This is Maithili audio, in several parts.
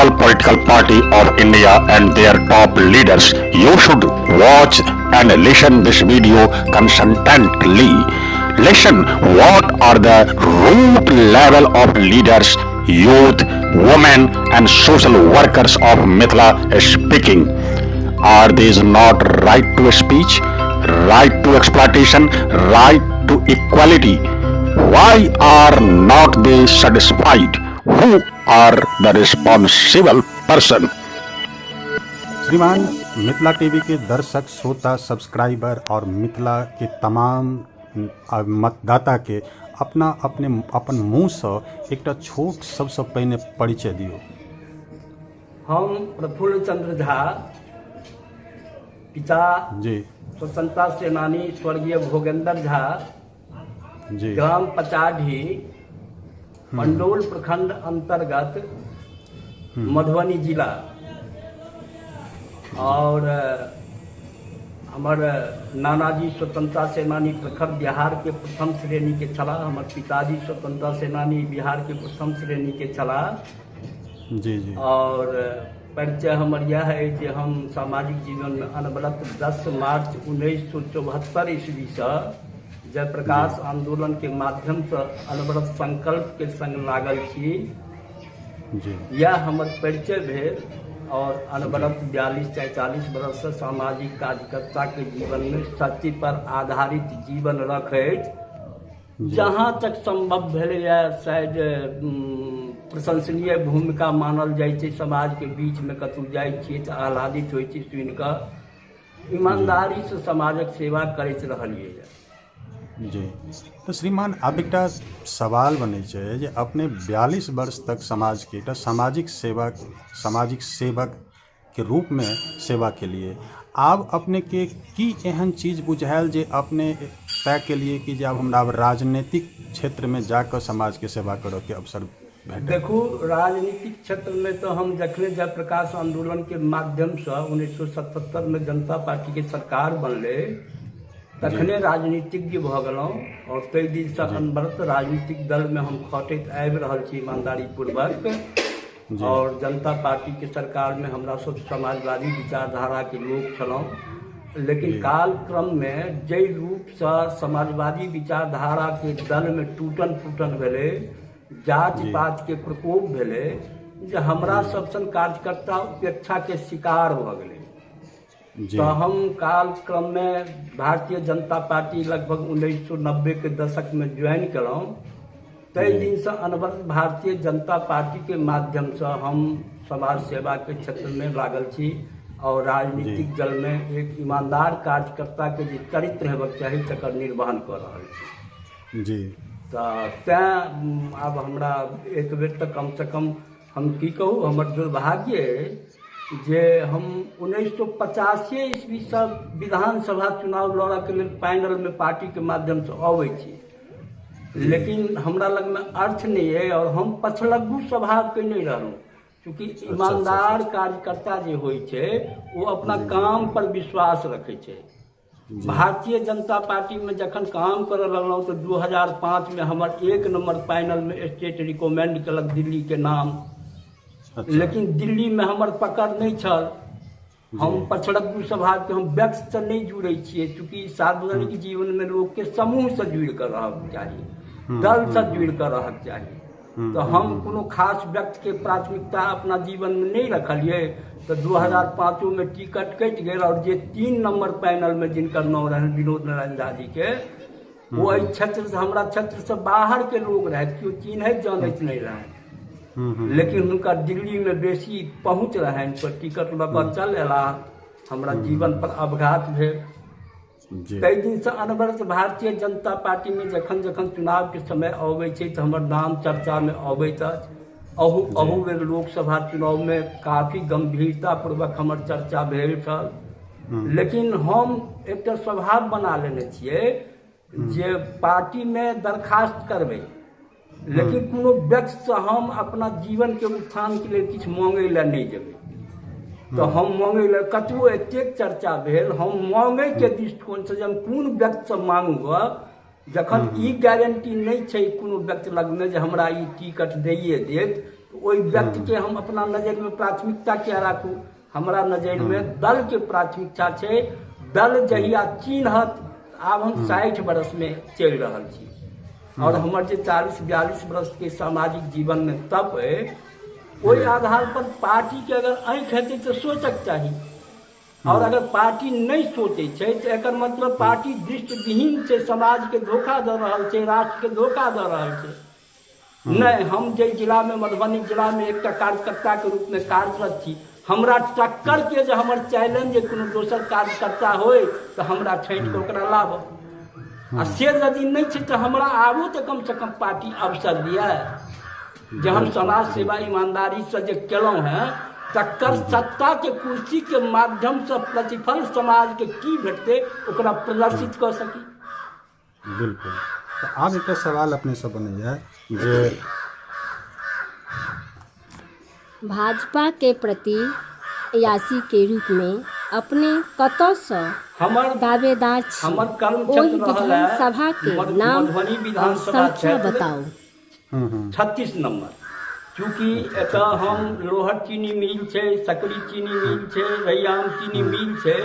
All political party of India and their top leaders, you should watch and listen this video consentently. Listen what are the root level of leaders, youth, women and social workers of Mithila speaking. Are these not right to speech, right to exploitation, right to equality? Why are not they satisfied? Who are the responsible person? श्रीमान मिथिला टीवी के दर्शक, श्रोता, सब्सक्राइबर और मिथिला के तमाम मतदाता के अपना अपने अपन मुँहसँ एकटा छोट सबसँ पहिने परिचय दियौ। हम प्रफुल्ल चंद्र झा, पिता स्वतंत्रता सेनानी स्वर्गीय भोगेंद्र झा, ग्राम पचाढ़ी, पंडौल प्रखंड अंतर्गत मधुबनी जिला। और हमर नानाजी स्वतंत्रता सेनानी प्रखर बिहार के प्रथम श्रेणी के छलाह। हमर पिताजी स्वतंत्रता सेनानी बिहार के प्रथम श्रेणी के छलाह। जी जी और परिचय हमर यह है जे हम सामाजिक जीवन में अनवरत 10 मार्च 1974 ईस्वी से जयप्रकाश आंदोलन के माध्यम से अनवरत संकल्प के संग लागल छी। यह हमर परिचय भेल और अनवरत 42-43 बरस से सामाजिक कार्यकर्ता के जीवन में सत्य पर आधारित जीवन रखैत जहाँ तक संभव भेलैए शायद प्रशंसनीय भूमिका मानल जाइ छै। समाजके बीचमे कतहु जाइ छियै तऽ आह्लादित होइ छी सुनि कऽ, ईमानदारीसँ समाजक सेवा करैत रहलियैए। जी, तऽ श्रीमान आब एकटा सवाल बनै छै जे अपने 42 वर्ष तक समाजके एकटा सामाजिक सेवक, सामाजिक सेवक के रूपमे सेवा केलिए, आब अपनेके की एहन चीज बुझायल जे अपने तय केलिए कि जे आब हमरा आब राजनीतिक क्षेत्रमे जाकऽ समाजके सेवा करऽके अवसर भेटल? देखू, राजनीतिक क्षेत्रमे तऽ हम जखने जयप्रकाश आन्दोलनके माध्यमसँ 1977मे जनता पार्टीके सरकार बनलै तखने राजनीतिज्ञ भऽ गेलहुँ और ताहि दिनसँ अनवरत राजनीतिक दलमे हम खटैत आबि रहल छी ईमानदारी पूर्वक। और जनता पार्टी के सरकार में हमरा सब समाजवादी विचारधारा के लोग छलहुँ, लेकिन कालक्रम में जाहि रूपसँ समाजवादी विचारधारा के दल में टूटन फूटन भेलै, जाति पात के प्रकोप भेलै, जे हमरा सब सन कार्यकर्ता उपेक्षा के शिकार भऽ गेलै। तऽ हम कालक्रममे भारतीय जनता पार्टी लगभग 1990 के दशकमे ज्वाइन केलहुँ। ताहि दिनसँ अनवरत भारतीय जनता पार्टीके माध्यमसँ हम समाज सेवाके क्षेत्रमे लागल छी और राजनीतिक दलमे एक ईमानदार कार्यकर्ताके जे चरित्र हेबाक चाही तकर निर्वहन कऽ रहल छी। तऽ तैँ आब हमरा एक बेर तऽ कमसँ कम हम की कहू, हमर दुर्भाग्य अइ जे हम 1985 ईस्वीसँ विधानसभा चुनाव लड़ऽके लेल पैनलमे पार्टीके माध्यमसँ अबै छी, लेकिन हमरा लगमे अर्थ नहि अइ और हम पछलग्गू स्वभावके नहि रहलहुँ। चूँकि ईमानदार कार्यकर्ता जे होइ छै ओ अपना काम पर विश्वास रखै छै। भारतीय जनता पार्टीमे जखन काम करऽ लगलहुँ तऽ 2005मे हमर 1 नम्बर पैनलमे स्टेट रिकमेंड केलक दिल्लीके नाम। लेकिन दिल्लीमे हमर पकड़ नहि छल। हम पछड़ग्गू स्वभावके, हम व्यक्तिसँ नहि जुड़ै छियै। चूँकि सार्वजनिक जीवनमे लोकके समूहसँ जुड़ि कऽ रहक चाही, दलसँ जुड़ि कऽ रहक चाही। तऽ हम कोनो खास व्यक्तिके प्राथमिकता अपना जीवनमे नहि रखलियै। तऽ 2005मे टिकट कटि गेल आओर जे 3 नम्बर पैनलमे जिनकर नाम रहनि विनोद नारायण झा जीके, ओ एहि क्षेत्रसँ, हमरा क्षेत्रसँ बाहरके लोक रहथि, केओ चिन्हैत जानैत नहि रहनि, लेकिन हुनका दिल्लीमे बेसी पहुँच रहनि तऽ टिकट लऽ कऽ चल अयलाह। हमरा जीवन पर अवघात भेल। ताहि दिनसँ अनवरत भारतीय जनता पार्टीमे जखन जखन चुनावके समय अबै छै तऽ हमर नाम चर्चामे अबैत अछि। अहू अहू बेर लोकसभा चुनावमे काफी गम्भीरतापूर्वक हमर चर्चा भेल छल। लेकिन हम एकटा स्वभाव बना लेने छियै जे पार्टीमे दरखास्त करबै, लेकिन कोनो व्यक्तिसँ हम अपना जीवनके उत्थानके लेल किछु मांगै लए नहि जेबै। तऽ हम मांगै लए कतबो एतेक चर्चा भेल, हम मांगैके दृष्टिकोणसँ जे हम कोन व्यक्तिसँ मांगू गऽ, जखन ई गारंटी नहि छै कोनो व्यक्ति लगमे जे हमरा ई टिकट दैए देत। तऽ ओहि व्यक्तिके हम अपना नजरिमे प्राथमिकता किया राखू? हमरा नजरिमे दलके प्राथमिकता छै। दल जहिया चिन्हत, आब हम 60 बरसमे चलि रहल छी आओर हमर जे 40-42 वर्षके सामाजिक जीवनमे तप अइ, ओहि आधार पर पार्टीके अगर आँखि हेतै तऽ सोचक चाही। आओर अगर पार्टी नहि सोचै छै तऽ एकर मतलब पार्टी दृष्टिविहीन छै, समाजके धोखा दऽ रहल छै, राष्ट्रके धोखा दऽ रहल छै। नहि, हम जाहि जिलामे, मधुबनी जिलामे एकटा कार्यकर्ताके रूपमे कार्यरत छी, हमरा टक्करके जे हमर चैलेंज जे कोनो दोसर कार्यकर्ता होइ तऽ हमरा छाँटि कऽ ओकरा लाबऽ, आ से यदि नहि छै तऽ हमरा आबो तऽ कमसँ कम पार्टी अवसर दिए जे हम समाज सेवा ईमानदारीसँ जे केलहुँ हेँ तकर सत्ताके कुर्सीके माध्यमसँ प्रतिफल समाजके की भेटतै ओकरा प्रदर्शित कऽ सकी। बिल्कुल। तऽ आब एकटा सवाल अपनेसँ बनैए जे भाजपा के प्रति यासी के रूप में अपने कतऽ सँ हमर दावेदार छी? हमर कर्म ओहि क्षेत्र रहल है विधानसभा के नाम मधुबनी और विधानसभा संख्या क्षेत्र बताउ। 36 नंबर। चूँकि एतऽ हम लोहर चीनी मिल छै, सकरी चीनी मिल छै, रैयाम चीनी मिल छै,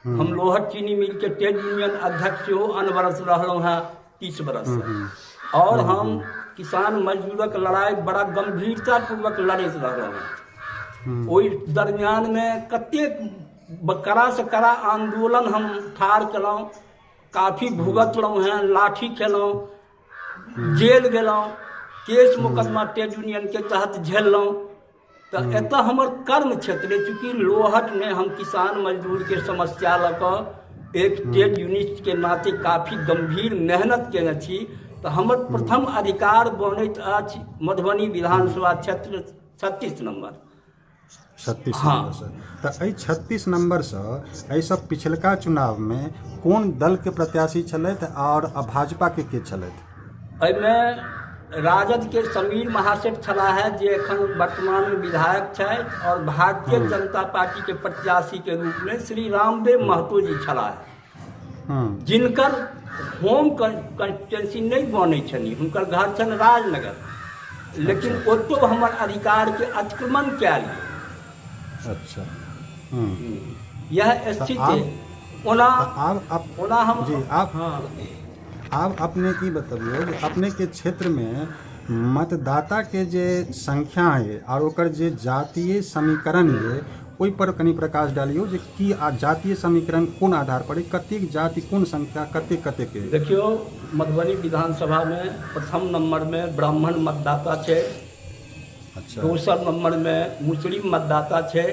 हम लोहर चीनी मिल के ट्रेड यूनियन अध्यक्ष सेहो अनवरत रहलहुँ हेँ 30 बरससँ, आओर हम किसान मजदूरक लड़ाइ बड़ा गम्भीरतापूर्वक लड़ैत रहलहुँ हेँ। ओहि दरमियानमे कतेक कड़ासँ कड़ा आन्दोलन हम ठाढ़ केलहुँ, काफी भुगतलहुँ हेँ, लाठी खेलहुँ, जेल गेलहुँ, केस मुकदमा ट्रेड यूनियनके तहत झेललहुँ। तऽ एतऽ हमर कर्म क्षेत्र, चूँकि लोहटमे हम किसान मजदूरके समस्या लऽ कऽ एक ट्रेड यूनिस्टके नाते काफी गम्भीर मेहनत केने छी, तऽ हमर प्रथम अधिकार बनैत अछि मधुबनी विधानसभा क्षेत्र 36 नम्बर। 36 हँ। नम्बरसँ। तऽ एहि 36 नम्बरसँ एहिसँ पिछलका चुनावमे कोन दलके प्रत्याशी छलथि आओर भाजपाके के छलथि? एहिमे राजदके समीर महासेठ छलाह है, जे एखन वर्तमानमे विधायक छथि, आओर भारतीय जनता पार्टीके प्रत्याशीके रूपमे श्री रामदेव महतो जी छलाह है, जिनकर होम कॉन्स्टिट्यूंसी नहि बनै छनि, हुनकर घर छनि राजनगर, लेकिन ओतौ हमर अधिकारके अतिक्रमण कयल गेल। यह स्थिति ओना आब ओना हम जी आप हँ। आब अपने की बतबियौ जे अपनेके क्षेत्रमे मतदाताके जे संख्या है आओर ओकर जे जातीय समीकरण है, ओहि पर कनि प्रकाश डालियौ जे की आ जातीय समीकरण कोन आधार पर है, कतेक जाति कोन संख्या कतेक कतेक है। देखियौ, मधुबनी विधानसभामे प्रथम नम्बरमे ब्राह्मण मतदाता छै। दोसर नम्बरमे मुस्लिम मतदाता छै,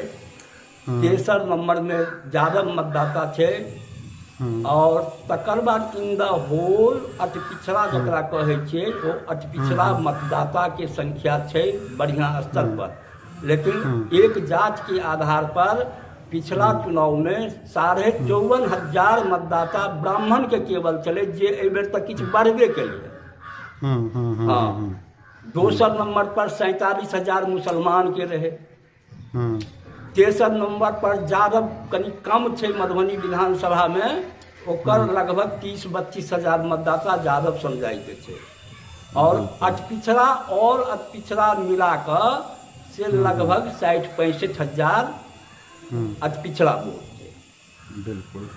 तेसर नम्बरमे यादव मतदाता छै, आओर तकर बाद इन द होल अति पिछड़ा जकरा कहै छियै, ओ अति पिछड़ा मतदाताके संख्या छै बढ़िआँ स्तर पर। लेकिन एक जातिके आधार पर पिछला चुनावमे 54,500 मतदाता ब्राह्मणके केवल छलै, जे एहिबेर तऽ किछु बढ़बे केलैए। हँ, दोसर नम्बर पर 47,000 मुसलमानके रहै। तेसर नम्बर पर यादव कनि कम छै मधुबनी विधानसभामे, ओकर लगभग 30-32 हजार मतदाता यादव समुदायके छै, आओर अति पिछड़ा आओर अति पिछड़ा मिला कऽ से लगभग 60-65 हजार अति पिछड़ा वोट छै। बिल्कुल।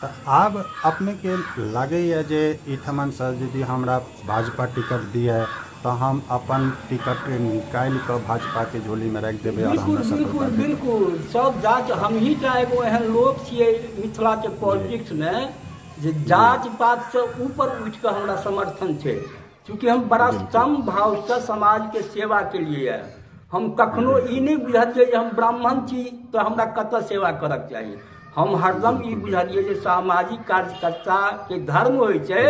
तऽ आब अपनेके लागैए जे एहिठमनसँ यदि हमरा भाजपा टिकट दिए तऽ हम अपन टिकट निकालि कऽ भाजपाके झोलीमे राखि देबै आओर बिल्कुल हमरा सफलता बिल्कुल भेटत? बिल्कुल। सब जाति, हमही टा एगो एहन लोक छियै मिथिलाके पॉलिटिक्समे जे जाति पातसँ ऊपर उठि कऽ हमरा समर्थन छै, चूँकि हम बड़ा सम भावसँ समाजके सेवा केलिए। हम कखनो ई नहि बुझलियै जे हम ब्राह्मण छी तऽ हमरा कतऽ सेवा करक चाही। हम हरदम ई बुझलियै जे सामाजिक कार्यकर्ताके धर्म होइ छै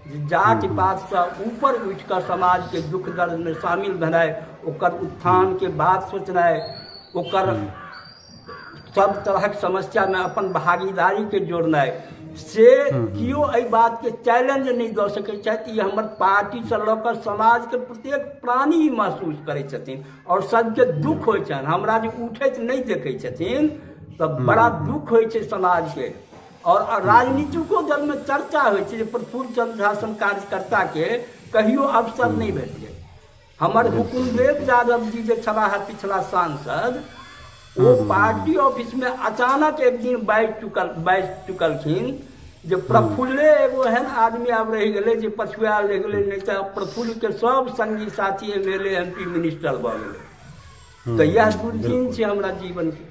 जे जाति पातसँ ऊपर उठि कऽ समाजके दुख दर्दमे शामिल भेनाइ, ओकर उत्थानके बात सोचनाइ, ओकर सब तरहक समस्यामे अपन भागीदारीके जोड़नाइ। से केओ एहि बातके चैलेंज नहि दऽ सकै छथि। ई हमर पार्टीसँ लऽ कऽ समाजके प्रत्येक प्राणी ई महसूस करै छथिन आओर सबके दुख होइ छनि। हमरा जे उठैत नहि देखै छथिन तऽ बड़ा दुख होइ छै समाजके, आओर राजनीतिको दलमे चर्चा होइ छै जे प्रफुल्ल चंद्र झा सन कार्यकर्ताके कहियो अवसर नहि भेटलै। हमर हुकुमदेव यादव जी जे छलाह है पिछला सांसद, ओ पार्टी ऑफिस में अचानक एक दिन बाजि चुकलखिन जे प्रफुल्ले एगो एहन आदमी आब रहि गेलै जे पछुआयल रहि गेलै, नहि तऽ प्रफुल्ल के सब संगी साथी M L A M P minister भऽ गेलै। तऽ इएह दुर्दिन छै हमरा जीवन के।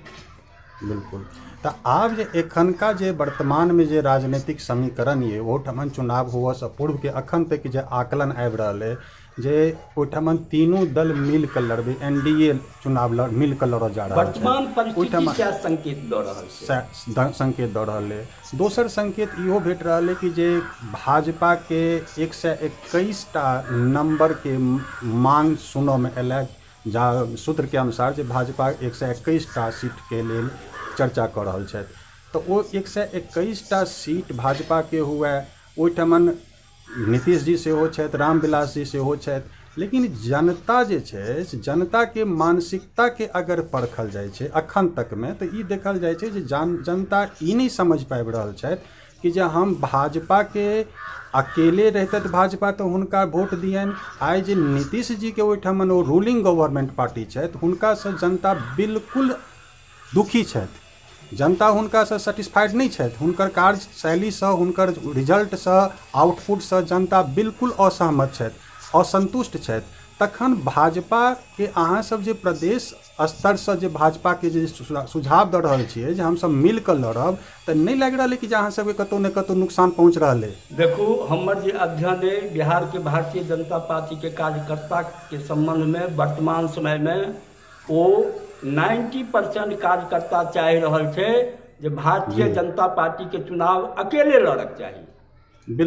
बिल्कुल। तऽ आब जे एखनका जे वर्तमानमे जे राजनीतिक समीकरण ये, ओहोठमन चुनाव हुअसँ पूर्वके अखन तक जे आकलन आबि रहल अइ जे ओहिठमन तीनू दल मिल कऽ लड़बै, एन डी ए चुनाव लड़ मिल कऽ लड़ऽ जा रहल छै, वर्तमान परिस्थिति ओहिठमा सएह संकेत दऽ रहल छै। सएह संकेत दऽ रहल अइ। दोसर संकेत इहो भेट रहल अइ कि जे भाजपाके 121 टा नम्बरके मांग सुनऽमे एलए, जा सूत्रके अनुसार जे भाजपा 121 टा सीटके लेल चर्चा कऽ रहल छथि। तऽ ओ 121 टा सीट भाजपाके हुए, ओहिठमन नीतीश जी सेहो छथि, रामविलास जी सेहो छथि, लेकिन जनता जे छै से जनताके मानसिकताके अगर परखल जाइ छै अखन तकमे, तऽ ई देखल जाइ छै जे जनता ई नहि समझि पाबि रहल छथि कि जे हम भाजपाके अकेले रहितथि भाजपा तऽ हुनका वोट दियनि। आइ जे नीतीश जीके ओहिठमन ओ रूलिंग गवर्नमेंट पार्टी छथि, हुनकासँ जनता बिल्कुल दुखी छथि। जनता हुनकासँ सेटिस्फाइड नहि छथि। हुनकर कार्यशैलीसँ, हुनकर रिजल्टसँ, आउटपुटसँ जनता बिल्कुल असहमत छथि, असन्तुष्ट छथि। तखन भाजपाके अहाँसभ जे प्रदेश स्तरसँ जे भाजपाके जे सुझाव दऽ रहल छियै जे हमसभ मिल कऽ लड़ब, तऽ नहि लागि रहल अइ कि जे अहाँ सबके कतहु ने कतहु नुकसान पहुँच रहल अइ? देखू, हमर जे अध्ययन अइ बिहारके भारतीय जनता पार्टीके कार्यकर्ताके सम्बन्धमे, वर्तमान समयमे ओ 90% कार्यकर्ता चाहि रहल छै जे भारतीय जनता पार्टीके चुनाव अकेले लड़क चाही।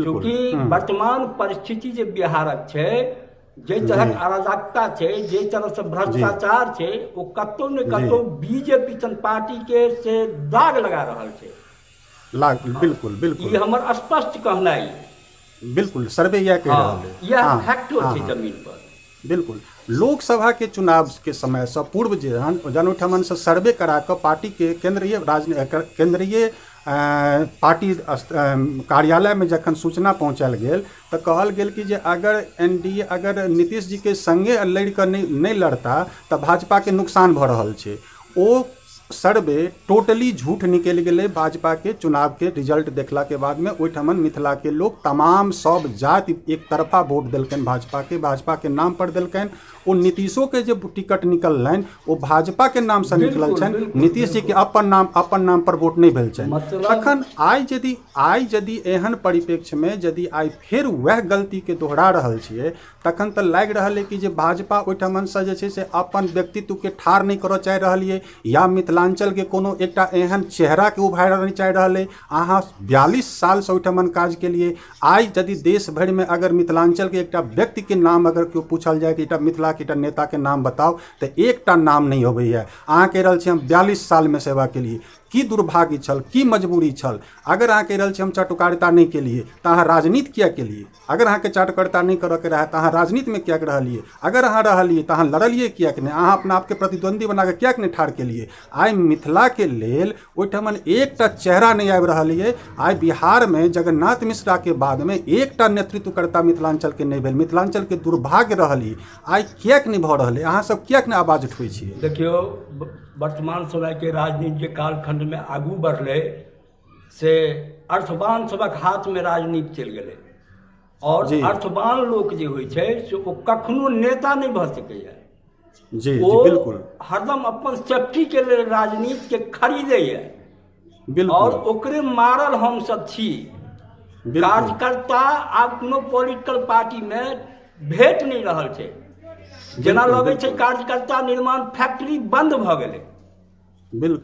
चूँकि वर्तमान परिस्थिति जे बिहारक छै, जाहि तरहक अराजकता छै, जाहि तरहसँ भ्रष्टाचार छै, ओ कतहु ने कतहु बीजेपी सन पार्टीके से दाग लगा रहल छै। बिल्कुल बिल्कुल। ई हमर स्पष्ट कहनाइ। बिल्कुल, सर्वे इएह कहि रहल अइ। इएह फैक्टो छै जमीन पर। बिल्कुल। लोकसभाके चुनावके समयसँ पूर्व जे जहन ओहिठमनसँ सर्वे करा कऽ पार्टीके केन्द्रीय केन्द्रीय पार्टी कार्यालयमे जखन सूचना पहुँचायल गेल, तऽ कहल गेल कि जे अगर एन डी ए अगर नीतीश जीके सङ्गे लड़ि कऽ नहि लड़ता तऽ भाजपाके नुकसान भऽ रहल छै। ओ सर्वे टोटली झूठ निकलि गेलै। भाजपाके चुनावके रिजल्ट देखलाके बादमे ओहिठमन मिथिलाके लोक तमाम सब जाति एक तरफा वोट देलकनि भाजपाके, भाजपाके नाम पर देलकनि। ओ नीतीशोके जे टिकट निकललनि, ओ भाजपाके नामसँ निकलल छनि, नीतीश जीके अपन नाम पर वोट नहि भेल छनि। तखन आइ यदि एहन परिप्रेक्ष्यमे यदि आइ फेर वएह गलतीके दोहरा रहल छियै, तखन तऽ लागि रहल अइ कि जे भाजपा ओहिठमनसँ जे छै से अपन व्यक्तित्वके ठाढ़ नहि करऽ चाहि रहल अइ या मिथिलाञ्चलके कोनो एकटा एहन चेहराके उभारऽ नहि चाहि रहल अइ। अहाँ 42 सालसँ ओहिठमन काज केलियै। आइ यदि देश भरिमे अगर मिथिलाञ्चलके एकटा व्यक्तिके नाम अगर केओ पूछल जाय कि एकटा मिथिलाके एकटा नेताके नाम बताउ, तऽ एकटा नाम नहि अबैए। अहाँ कहि रहल छी हम 42 सालमे सेवा केलियै। की दुर्भाग्य छल, की मजबूरी छल? अगर अहाँ कहि रहल छी हम चाटुकारिता नहि केलियै, तऽ अहाँ राजनीति किया केलियै? अगर अहाँके चाटुकारिता नहि करऽके रहए, तऽ अहाँ राजनीतिमे किएक रहलियै? अगर अहाँ रहलियै, तऽ अहाँ लड़लियै किएक नहि? अहाँ अपना आपके प्रतिद्वंदी बना कऽ किएक नहि ठाढ़ केलियै? आइ मिथिलाके लेल ओहिठमन एकटा चेहरा नहि आबि रहल यऽ। आइ बिहारमे जगन्नाथ मिश्राके बादमे एकटा नेतृत्वकर्ता मिथिलाञ्चलके नहि भेल। मिथिलाञ्चलके दुर्भाग्य रहल ई। आइ किएक नहि भऽ रहल अइ? अहाँ सब किएक नहि आवाज उठबै छियै? देखियौ, वर्तमान समयके राजनीति जे कालखण्डमे आगू बढ़लै, से अर्थवान सभक हाथमे राजनीति चलि गेलै आओर अर्थवान लोक जे होइ छै से ओ कखनो नेता नहि भऽ सकैए। ओ हरदम अपन सेफ्टीके लेल राजनीतिके खरीदैए आओर ओकरे मारल हमसभ छी। कार्यकर्ता आब कोनो पॉलिटिकल पार्टीमे भेट नहि रहल छै। जेना लगै छै कार्यकर्ता निर्माण फैक्ट्री बन्द भऽ गेलै।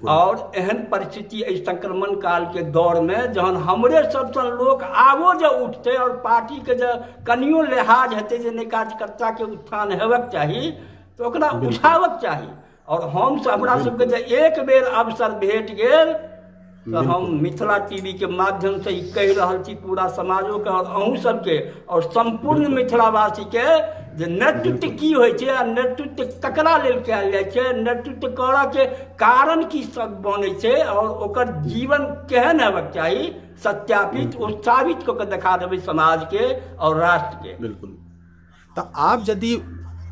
आओर एहन परिस्थिति एहि संक्रमण कालके दौरमे जहन हमरे सब सन लोक आबो जे उठतै आओर पार्टीके जे कनियो लिहाज हेतै जे नहि, कार्यकर्ताके उत्थान हेबाक चाही, तऽ ओकरा उठाबक चाही। आओर हम हमरा सबके जे एक बेर अवसर भेट गेल, तऽ हम मिथिला टीवी के माध्यमसँ ई कहि रहल छी पूरा समाजोके आओर अहूँ सबके आओर सम्पूर्ण मिथिलावासीके जे नेतृत्व की होइ छै आ नेतृत्व ककरा लेल कयल जाइ छै, नेतृत्व करऽके कारण की सब बनै छै आओर ओकर जीवन केहन हेबाक चाही, सत्यापित ओ साबित कऽ के देखा देबै समाजके आओर राष्ट्रके। बिल्कुल। तऽ आब यदि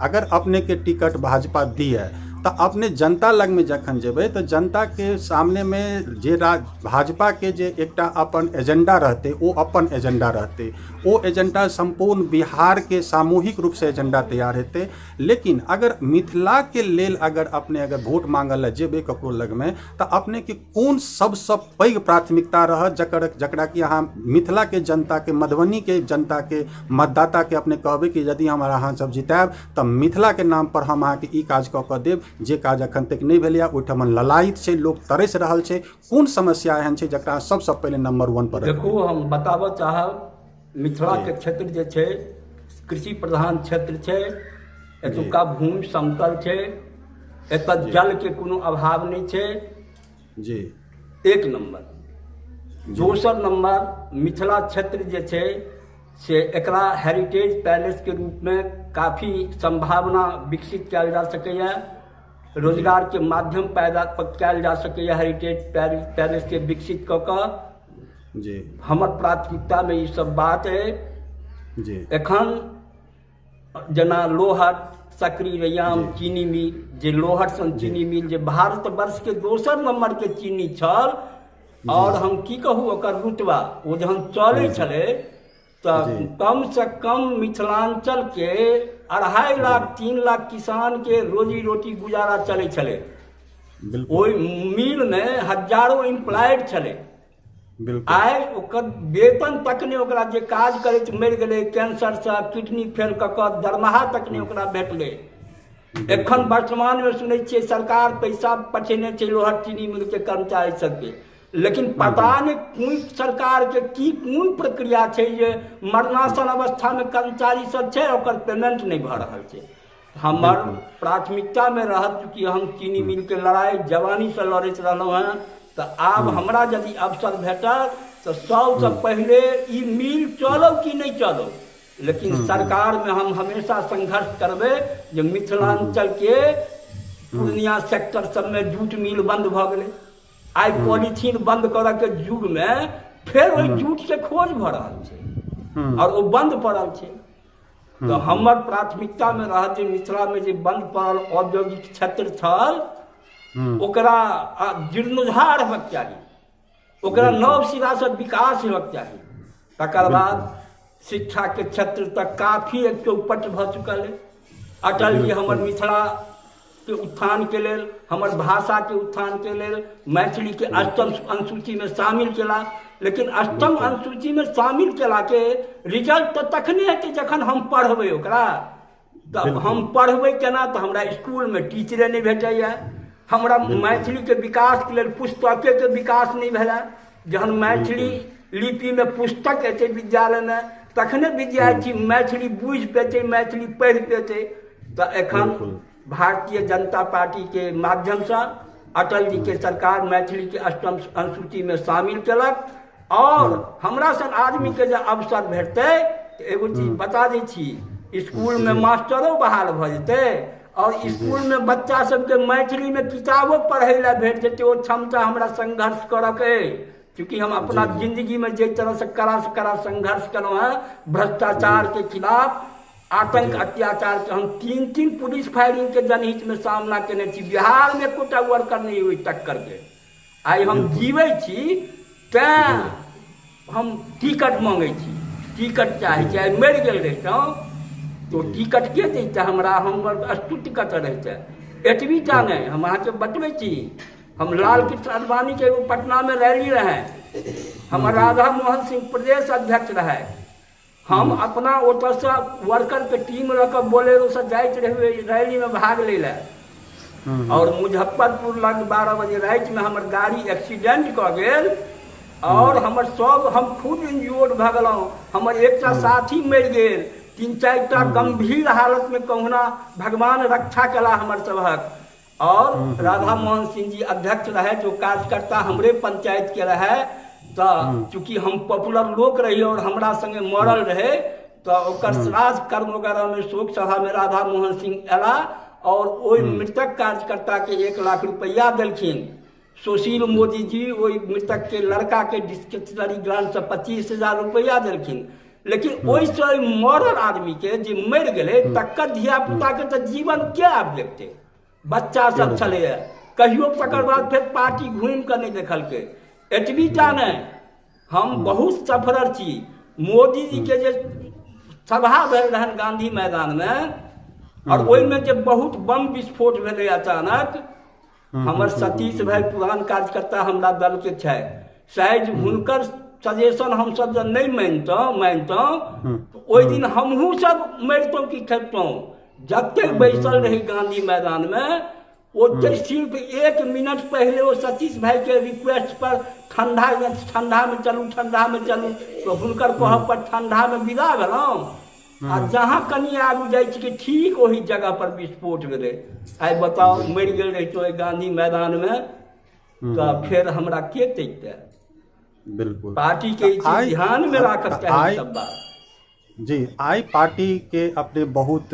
अगर अपनेके टिकट भाजपा दिए तऽ अपने जनता लगमे जखन जेबै तऽ जनताके सामनेमे जे भाजपाके जे एकटा अपन एजेंडा रहतै, ओ अपन एजेंडा रहतै, ओ एजेंडा सम्पूर्ण बिहारके सामूहिक रूपसँ एजेंडा तैयार हेतै। लेकिन अगर मिथिलाके लेल अगर अपने अगर वोट मांगऽ लए जेबै ककरो लगमे, तऽ अपनेके कोन सबसँ पैघ प्राथमिकता रहत जकरा कि अहाँ मिथिलाके जनताके, मधुबनीके जनताके, मतदाताके अपने कहबै कि यदि हमरा अहाँ सब जितायब तऽ मिथिलाके नाम पर हम अहाँके ई काज कऽ कऽ देब, जे काज अखन तक नहि भेलैए, ओहिठाम ललायित छै लोक, तरसि रहल छै? कोन समस्या एहन छै जकरा सबसँ पहिले नंबर 1 पर? देखू, हम बताबऽ चाहब, मिथिलाके क्षेत्र जे छै कृषि प्रधान क्षेत्र छै। एतुका भूमि समतल छै, एतऽ जलके कोनो अभाव नहि छै एक नम्बर। दोसर नम्बर, मिथिला क्षेत्र जे छै से एकरा हेरिटेज पैलेसके रूपमे काफी सम्भावना विकसित कयल जा सकैए, रोजगारके माध्यम पैदा कयल जा सकैए हेरिटेज पैलेसके विकसित कऽ कऽ। हमर प्राथमिकतामे ई सब बात अइ। एखन जेना लोहट, सकरी, रैयाम चीनी मिल, जे लोहट सन चीनी मिल जे भारत वर्षके दोसर नम्बरके चीनी छल, आओर हम की कहू ओकर रुतबा, ओ जहन चलै छलै तऽ कमसँ कम मिथिलाञ्चलके 2.5 लाख 3 लाख किसानके रोजी रोटी गुजारा चलै छलै। ओहि मिलमे हजारो इम्प्लॉयड छलै। आइ ओकर वेतन तक नहि, ओकरा जे काज करैत मरि गेलै कैंसरसँ, किडनी फेल कऽ कऽ, दरमाहा तक नहि ओकरा भेटलै। एखन वर्तमानमे सुनै छियै सरकार पैसा पठेने छै लोहट चीनी मिलके कर्मचारी सबके, लेकिन पता नहि कोन सरकारके की कोन प्रक्रिया छै जे मरनासन अवस्थामे कर्मचारी सब छै, ओकर पेमेंट नहि भऽ रहल छै। हमर प्राथमिकतामे रहत, चूँकि हम चीनी मिलके लड़ाइ जवानीसँ लड़ैत रहलहुँ हेँ, तऽ आब हमरा यदि अवसर भेटत तऽ सबसँ पहिले ई मिल चलौ कि नहि चलौ, लेकिन सरकारमे हम हमेशा संघर्ष करबै जे मिथिलाञ्चलके पूर्णिया सेक्टर सबमे जूट मिल बन्द भऽ गेलै। आइ पॉलिथीन बन्द करऽके युगमे फेर ओहि जूटके खोज भऽ रहल छै आओर ओ बन्द पड़ल छै। तऽ हमर प्राथमिकतामे रहत जे मिथिलामे जे बन्द पड़ल औद्योगिक क्षेत्र छल ओकरा जीर्णोद्धार हेबाक चाही, ओकरा नव सिरासँ विकास हेबाक चाही। तकर बाद शिक्षाके क्षेत्र तऽ काफी चौपट भऽ चुकल अइ। अटल जी हमर मिथिलाके उत्थानके लेल, हमर भाषाके उत्थानके लेल मैथिलीके अष्टम अनुसूचीमे शामिल केला, लेकिन अष्टम अनुसूचीमे शामिल केलाके रिजल्ट तऽ तखने हेतै जखन हम पढ़बै ओकरा। तऽ हम पढ़बै केना? तऽ हमरा इसकुलमे टीचरे नहि भेटैए, हमरा मैथिलीके विकासके लेल पुस्तकेके विकास नहि भेलै। जहन मैथिली लिपिमे पुस्तक एतै विद्यालयमे तखने विद्यार्थी मैथिली बुझि पेतै, मैथिली पढ़ि पेतै। तऽ एखन भारतीय जनता पार्टीके माध्यमसँ अटल जीके सरकार मैथिलीके अष्टम अनुसूचीमे शामिल केलक, आओर हमरा सन आदमीके जे अवसर भेटतै तऽ एगो चीज बता दै छी, इसकुलमे मास्टरो बहाल भऽ जेतै आओर इसकुलमे बच्चा सबके मैथिलीमे किताबो पढ़ै लए भेट जेतै। ओ क्षमता हमरा संघर्ष करऽके अइ, चूँकि हम अपना जिन्दगीमे जाहि तरहसँ कड़ासँ कड़ा संघर्ष केलहुँ हेँ भ्रष्टाचारके खिलाफ, आतंक अत्याचारके, हम 3-3 पुलिस फायरिंगके जनहितमे सामना केने छी। बिहारमे एकोटा वर्कर नहि ओहि टक्करके। आइ हम जीबै छी तैँ हम टिकट मङ्गै छी, टिकट चाहै छी। आइ मरि गेल रहितहुँ तऽ ओ टिकट के दैतै हमरा? हमर स्तुति कतऽ रहितै? एतबी टा नहि, हम अहाँके बतबै छी, हम लाल कृष्ण आडवाणीके एगो पटनामे रैली रहै, हमर राधा मोहन सिंह प्रदेश अध्यक्ष रहै, हम अपना ओतऽसँ वर्करके टीम लऽ कऽ बोलेरोसँ जाइत रहियै रैलीमे भाग लै लए, आओर मुजफ्फरपुर लग 12 बजे रातिमे हमर गाड़ी एक्सीडेंट कऽ गेल आओर हमर सब, हम खुद इंज्योर्ड भऽ गेलहुँ, हमर एकटा साथी मरि गेल, 3-4 टा गंभीर हालतमे, कहुना भगवान रक्षा केला हमर सभक। और राधा मोहन सिंह जी अध्यक्ष रहे, जो कार्यकर्ता हमरे पंचायत के रहे, तऽ चूँकि हम पॉपुलर लोक रही और हमरा संगे मरल रहे, तऽ ओकर श्राद्ध कर्म वगैरह में, शोक सभा में राधा मोहन सिंह एला और ओहि मृतक कार्यकर्ता के 1 लाख रुपया देलखिन। सुशील मोदी जी ओहि मृतक के लड़का के डिस्क्रिप्शनरी ग्रांट से 25,000 रुपया देलखिन। लेकिन ओहिसँ मरल आदमीके जे मरि गेलै तकर धियापुताके तऽ जीवन के आब देखतै? बच्चा सब छलैए, कहियो तकर बाद फेर पार्टी घुमि कऽ नहि देखलकै। एतबी टा नहि, हम बहुत सफरर छी। मोदी जी के जे सभा भेल रहनि गांधी मैदानमे और ओहिमे जे बहुत बम विस्फोट भेलै अचानक, हमर सतीश भाई पुरान कार्यकर्ता हमरा दल के छै, शायद हुनकर सजेशन हमसब जब नहि मानितहुँ ओहि दिन हमहूँ सब मरितहुँ कि खेपतहुँ। जते बैसल रही गांधी मैदानमे ओते सिर्फ 1 मिनट पहले ओ सतीश भाई के रिक्वेस्ट पर ठंडा ठंडा में चलू, ठंडा में चलू, तो हुनकर कहब पर ठंडा में विदा भेलहुँ आ जहाँ कनि आगू जाइ छी कि ठीक ओही जगह पर विस्फोट भेलै। आइ बताउ, मरि गेल रहितहुँ ओहि गांधी मैदानमे तऽ फेर हमरा के तैते? बिल्कुल पार्टी के ई चीज ध्यान में राखक चाही सब बात। जी, आइ पार्टी के अपने बहुत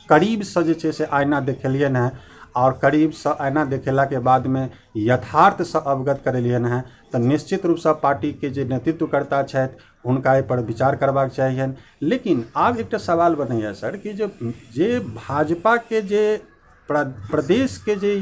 करीबसँ जे छै से आईना देखेलियनि हेँ आओर करीबसँ आईना देखेलाके बादमे यथार्थसँ अवगत करेलियनि हेँ, तऽ निश्चित रूपसँ पार्टीके जे नेतृत्वकर्ता छथि हुनका एहिपर विचार करबाक चाहियनि। लेकिन आब एकटा सवाल बनैए सर कि जे जे भाजपाके जे प्रदेशके जे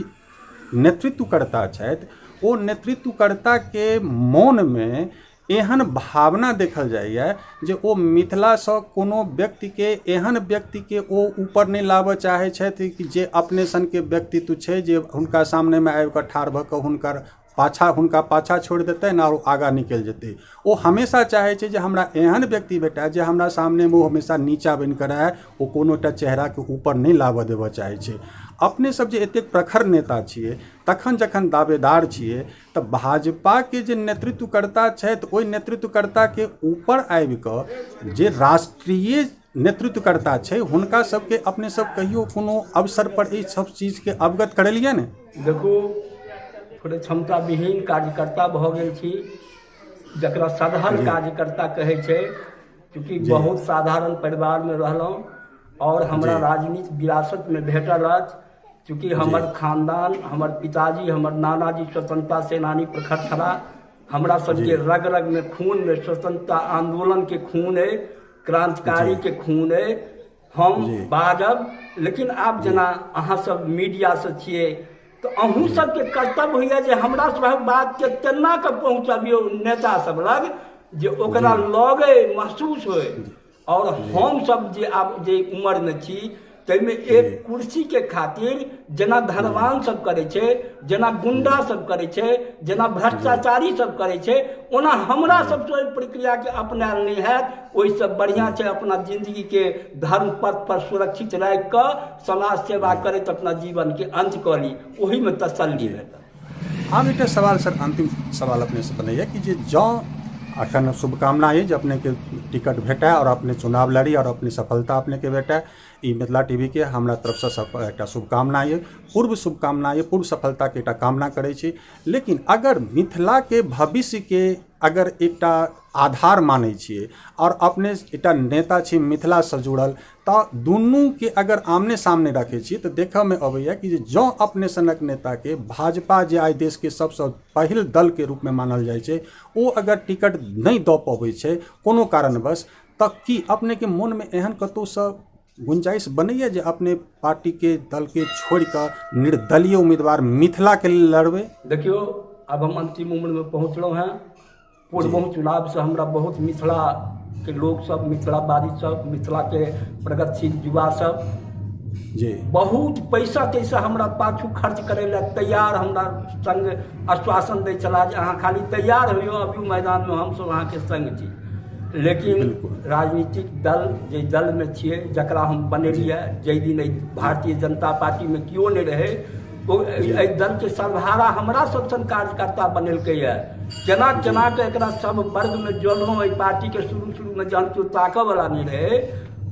नेतृत्वकर्ता छथि ओ नेतृत्वकर्ताके मोनमे एहन भावना देखल जाइए जे ओ मिथिलासँ कोनो व्यक्तिके, एहन व्यक्तिके ओ ऊपर नहि लाबऽ चाहै छथि कि जे अपने सनके व्यक्तित्व छै, जे हुनका सामनेमे आबिकऽ ठाढ़ भऽ कऽ हुनकर पाछा हुनका पाछा छोड़ि देतनि आओर ओ आगाँ निकलि जेतै। ओ हमेशा चाहै छै जे हमरा एहन व्यक्ति भेटए जे हमरा सामनेमे ओ हमेशा नीचाँ बनि कऽ रहए, ओ कोनो एकटा चेहराके ऊपर नहि लाबऽ देबऽ चाहै छै। अपने सब जे एतेक प्रखर नेता छियै, तखन जखन दावेदार छियै तऽ भाजपाके जे नेतृत्वकर्ता छथि ओहि नेतृत्वकर्ताके ऊपर आबि कऽ जे राष्ट्रीय नेतृत्वकर्ता छै हुनका सबके अपने सब कहियो कोनो अवसर पर एहि सब चीजके अवगत करेलियै ने? देखू, थोड़े क्षमता विहीन कार्यकर्ता भऽ गेल छी, जकरा साधारण कार्यकर्ता कहै छै, चूँकि बहुत साधारण परिवारमे रहलहुँ आओर हमरा राजनीति विरासतमे भेटल अछि। चूँकि हमर खानदान, हमर पिताजी, हमर नानाजी स्वतंत्रता सेनानी प्रखर छलाह। हमरा सबके रग रगमे खूनमे स्वतंत्रता आंदोलनके खून अइ, क्रांतिकारीके खून अइ। हम बाजब, लेकिन आब जेना अहाँ सब मीडियासँ छियै तऽ अहूँ सबके कर्तव्य होइए जे हमरा सभक बातके तेना कऽ पहुँचबियौ नेता सब लग जे ओकरा लगे महसूस होइ। आओर हमसब जे आब जे उमरमे छी ताहिमे एक कुर्सीके खातिर जेना धनवान सब करै छै, जेना गुंडा सब करै छै, जेना भ्रष्टाचारी सब करै छै, ओना हमरा सबसँ ओहि प्रक्रियाके अपनायल नहि हैत। ओहिसँ बढ़िआँ छै अपना जिन्दगीके धर्म पथ पर सुरक्षित राखि कऽ समाज सेवा करैत अपना जीवनके अन्त कऽ ली, ओहिमे तसल्ली भेटत। आब एकटा सवाल सर, अंतिम सवाल अपनेसँ बनैए कि जे जँ अखन शुभकामना अइ जे अपनेके टिकट भेटय आओर अपने चुनाव लड़ी आओर अपने सफलता अपनेके भेटय, ई मिथिला टी वी के हमरा तरफसँ सब एकटा शुभकामना अइ, पूर्व शुभकामना अइ, पूर्व सफलताके एकटा कामना करै छी। लेकिन अगर मिथिलाके भविष्यके अगर एकटा आधार मानै छियै आओर अपने एकटा नेता छी मिथिलासँ जुड़ल, तऽ दुनूके अगर आमने सामने रखै छी तऽ देखऽमे अबैए कि जे जँ अपने सनक नेताके भाजपा, जे आइ देशके सबसँ पहिल दलके रूपमे मानल जाइ छै, ओ अगर टिकट नहि दऽ पबै छै कोनो कारणवश, तऽ की अपनेके मोनमे एहन कतहुसँ गुंजाइश बनैए जे अपने पार्टीके दलके छोड़ि कऽ निर्दलीय उम्मीदवार मिथिलाके लेल लड़बै? देखियौ, आब हम अन्तिम उम्रमे पहुँचलहुँ हेँ। पूर्वहुँ चुनावसँ हमरा बहुत मिथिलाके लोकसभ, मिथिलावादी सब, मिथिलाके प्रगतिशील युवा सब जी बहुत पैसा तैसा हमरा पाछू खर्च करै लए तैयार, हमरा संग आश्वासन दै छलाह जे अहाँ खाली तैयार होइयौ, अबियौ मैदानमे, हमसभ अहाँके संग छी। लेकिन राजनीतिक दल जे दलमे छियै, जकरा हम बनेलियै, जाहि दिन एहि भारतीय जनता पार्टीमे केओ नहि रहै, ओ एहि दलके सर्वहारा हमरा सब सन कार्यकर्ता बनेलकैए। केना केना कऽ एकरा सब वर्गमे जोड़लहुँ एहि पार्टीके। शुरू शुरूमे जहन केओ ताकऽवला नहि रहै,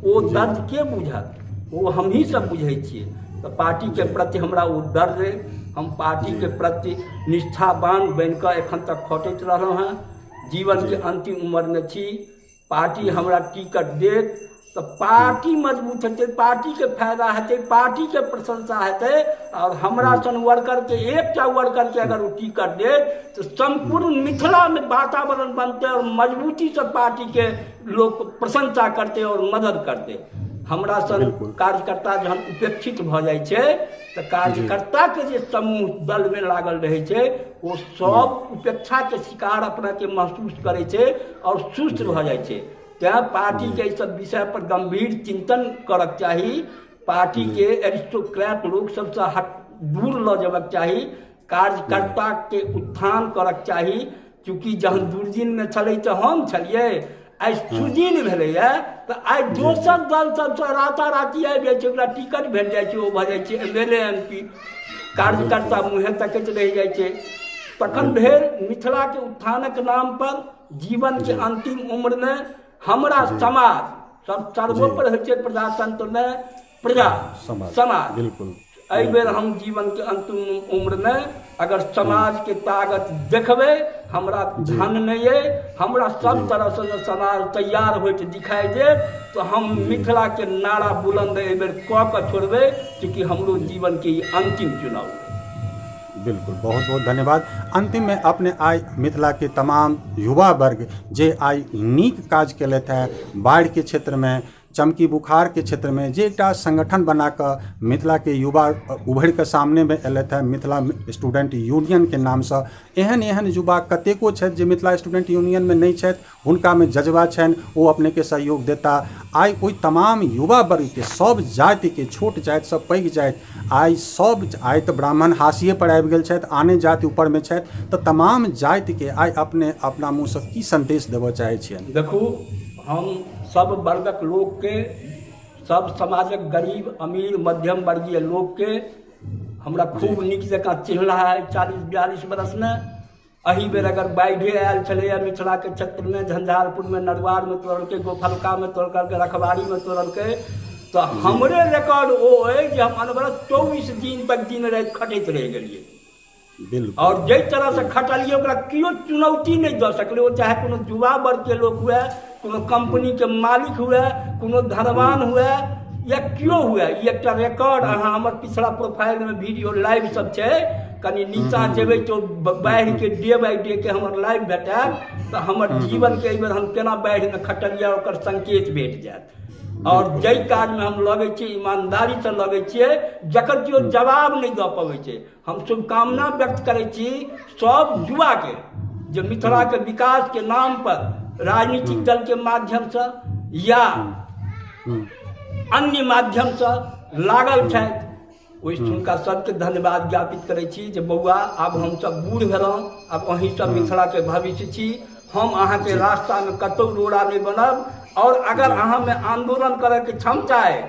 ओ दर्द के बुझत? ओ हमही सब बुझै छियै। तऽ पार्टीके प्रति हमरा ओ दर्द अइ। हम पार्टीके प्रति निष्ठावान बनिकऽ एखन तक खटैत रहलहुँ हेँ। जीवनके अन्तिम उम्रमे छी। पार्टी हमरा टिकट देत तऽ पार्टी मजबूत हेतै, पार्टीके फायदा हेतै, पार्टीके प्रशंसा हेतै। आओर हमरा सन वर्करके, एकटा वर्करके अगर ओ टिकट देत तऽ सम्पूर्ण मिथिलामे वातावरण बनतै आओर मजबूतीसँ पार्टीके लोक प्रशंसा करतै आओर मदद करतै। हमरा सन कार्यकर्ता जहन उपेक्षित भऽ जाइ छै तऽ कार्यकर्ताके जे समूह दलमे लागल रहै छै ओ सब उपेक्षाके शिकार अपनाके महसूस करै छै आओर सुस्त भऽ जाइ छै। तैँ पार्टीके एहि सब विषय पर गम्भीर चिन्तन करक चाही। पार्टीके एरिस्टोक्रैट लोक सबसँ हट दूर लऽ जेबाक चाही, कार्यकर्ताके उत्थान करक चाही। चूँकि जहन दुर्दिनमे छलै तऽ हम छलियै, आइ सुदिन भेलैए तऽ आइ दोसर दल सबसँ राताराती आबि जाइ छै, ओकरा टिकट भेट जाइ छै, ओ भऽ जाइ छै M L A M P, कार्यकर्ता मुँहे तकैत रहि जाइ छै। तखन भेल मिथिलाके उत्थानक नाम पर जीवनके अंतिम उम्रमे हमरा समाज सब सर्वोपरि होइ छै प्रजातंत्रमे, प्रजा समाज। बिल्कुल एहि बेर हम जीवनके अंतिम उम्रमे अगर समाजके ताकत देखबै, हमरा धन नहि अइ, हमरा सब तरहसँ जँ समाज तैयार होइत दिखाइ देत तऽ हम मिथिलाके नारा बुलंद एहि बेर कऽ कऽ छोड़बै, चूँकि हमरो जीवनके ई अंतिम चुनाव अइ। बिल्कुल, बहुत बहुत धन्यवाद। अंतिम में अपने आइ मिथिला के तमाम युवा वर्ग जे आइ नीक काज केलथि है बाढ़ि के क्षेत्र में, चमकी बुखार के क्षेत्र में, जे एकटा संगठन बना कऽ मिथिला के युवा उभरि कऽ सामने में एलथि है मिथिला स्टूडेंट यूनियन के नामसँ, एहन एहन युवा कतेको छथि जे मिथिला स्टूडेंट यूनियन में नहि छथि, हुनकामे जज्बा छनि, ओ अपनेके सहयोग देता। आइ ओहि तमाम युवा वर्गके, सब जातिके, छोट जातिसँ पैघ जाति, आइ सब, आइ तऽ ब्राह्मण हाशिएपर आबि गेल छथि, आने जाति ऊपरमे छथि, तऽ तमाम जातिके आइ अपने अपना मुँहसँ की सन्देश देबऽ चाहै छियनि? देखू, हम सब वर्गक लोकके, सब समाजक गरीब अमीर मध्यम वर्गीय लोकके हमरा खूब नीक जकाँ चिन्हला है 40-42 बरसमे। एहि बेर अगर बाढ़ि आयल छलैए मिथिलाके क्षेत्रमे, झंझारपुरमे, नरुआरमे तोड़लकै, गोफलकामे तोड़लकै, रखबारीमे तोड़लकै, तऽ हमरे रिकॉर्ड ओ अइ जे हम अनवरत 24 दिन तक दिन राति खटैत रहि गेलियै। बिल्कुल आओर जाहि तरहसँ खटलियै ओकरा केओ चुनौती नहि दऽ सकलै, ओ चाहे कोनो युवा वर्गके लोक हुए, कोनो कम्पनीके मालिक हुए, कोनो धनवान हुए या केओ हुए। ई एकटा रिकॉर्ड अहाँ हमर पिछला प्रोफाइलमे वीडियो लाइव सब छै, कनि नीचा जेबै तऽ बाढ़िके डे बाय डे के हमर लाइव भेटत, तऽ हमर जीवनके एहिबेर हम केना बाढ़िमे खटलियै ओकर संकेत भेट जायत। आओर जाहि काजमे हम लगै छियै ईमानदारीसँ लगै छियै, जकर केओ जवाब नहि दऽ पबै छै। हम शुभकामना व्यक्त करै छी सब युवाके जे मिथिलाके विकासके नाम पर राजनीतिक दलके माध्यमसँ या अन्य माध्यमसँ लागल छथि, ओहि हुनका सबके धन्यवाद ज्ञापित करै छी जे बौआ आब हमसब बूढ़ भेलहुँ, आब अहीं सब मिथिलाके भविष्य छी, हम अहाँके रास्तामे कतहु रोड़ा नहि बनब। आओर अगर अहाँमे आन्दोलन करैके क्षमता अइ,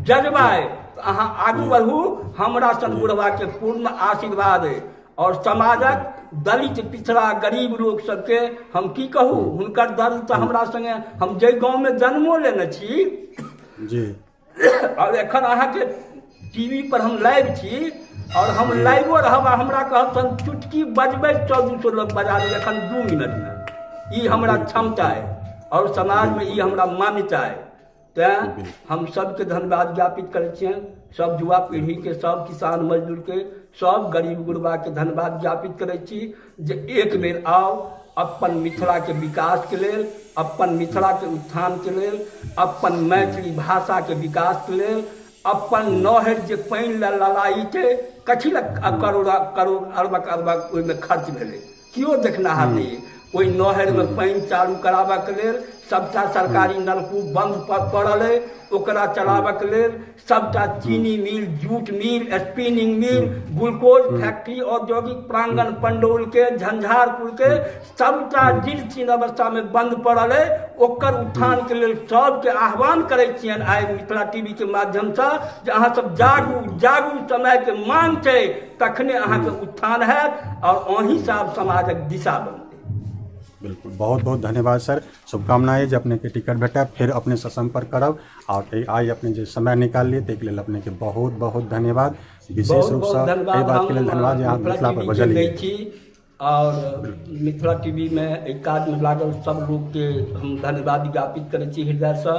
जज्बा अइ, तऽ अहाँ आगू बढ़ू, हमरा सन बुढ़बाके पूर्ण आशीर्वाद अइ। आओर समाजक दलित पिछड़ा गरीब लोक सबके हम की कहू, हुनकर दर्द तऽ हमरा सङ्गे, हम जाहि गाँवमे जन्मो लेने छी आओर एखन अहाँके टीवी पर हम लाइव छी आओर हम लाइवो रहब, आ हमरा कहब तऽ हम चुटकी बजबै 100-200 लोग बजा देब एखन 2 मिनटमे। ई हमरा क्षमता अइ आओर समाजमे ई हमरा मान्यता अइ। तैँ हम सबके धन्यवाद ज्ञापित करै छियनि, सब युवा पीढ़ीके, सब किसान मजदूरके, सब गरीब गुरबाके धन्यवाद ज्ञापित करै छी जे एक बेर आउ अपन मिथिलाके विकासके लेल, अपन मिथिलाके उत्थानके लेल, अपन मैथिली भाषाके विकासके लेल, अपन नहरि जे पानि लए ललाइ छै, कथी लए करोड़ करोड़ अरबक अरबक ओहिमे खर्च भेलै, केओ देखनाहार नहि। ओहि नहरिमे पानि चालू कराबऽके लेल सबटा सरकारी नलकूप बन्द पड़ल अइ, ओकरा चलाबऽके लेल सबटा चीनी mill, jute mill, spinning mill, glucose factory, औद्योगिक प्रांगण पंडौल के, झंझारपुर के सबटा जीर्ण अवस्था में बंद पड़ल अइ, ओकर उत्थान के लेल सबके आह्वान करै छियनि आइ मिथिला टीवी के माध्यम से जे अहाँ सब जागू, जागू, समय के मांग छै, तखने अहाँके उत्थान हैत और अहीं से आब समाजक दिशा बनतै। बिल्कुल, बहुत बहुत धन्यवाद सर, शुभकामना जे अपने के टिकट भेटै, फिर अपने से संपर्क करब। और आइ अपने जे समय निकाललियै ताहिके लेल अपने के बहुत बहुत धन्यवाद। विशेष बहुत रूपसँ बहुत एहि धन्यवाद बातके लेल हम धन्यवाद जे अहाँ मिथिला मिथिला पर टीवी के दै बजलियै। छी। आओर मिथिला टीवीमे एहि काजमे लागल सब लोकके हम धन्यवाद ज्ञापित करै छी हृदयसँ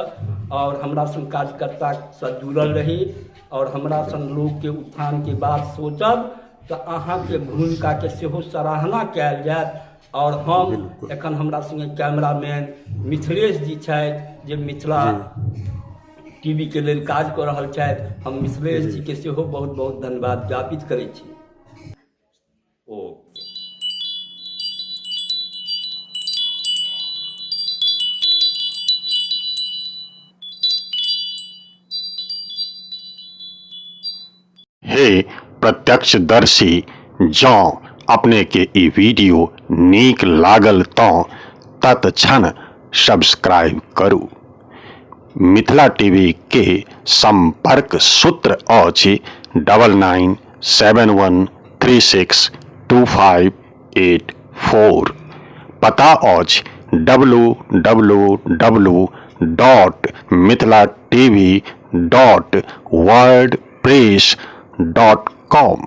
आओर हमरा सन कार्यकर्तासँ जुड़ल रही आओर हमरा सन लोकके उत्थानके बात सोचब तऽ अहाँके भूमिकाके सेहो सराहना कयल जायत। आओर हम एखन हमरा संगे कैमरामैन मिथिलेश जी छथि जे मिथिला टीवी के लेल काज कऽ रहल छथि। हम मिथिलेश जी के सेहो बहुत बहुत धन्यवाद ज्ञापित करै छी। ओके। हे प्रत्यक्षदर्शी, जँ अपनेके ई वीडियो नीक लागल तँ तत्क्षण सब्सक्राइब करू। मिथिला टीवी के संपर्क सूत्र अछि 9971362584। पता अछि W W W dot Mithila TV dot wordpress dot com.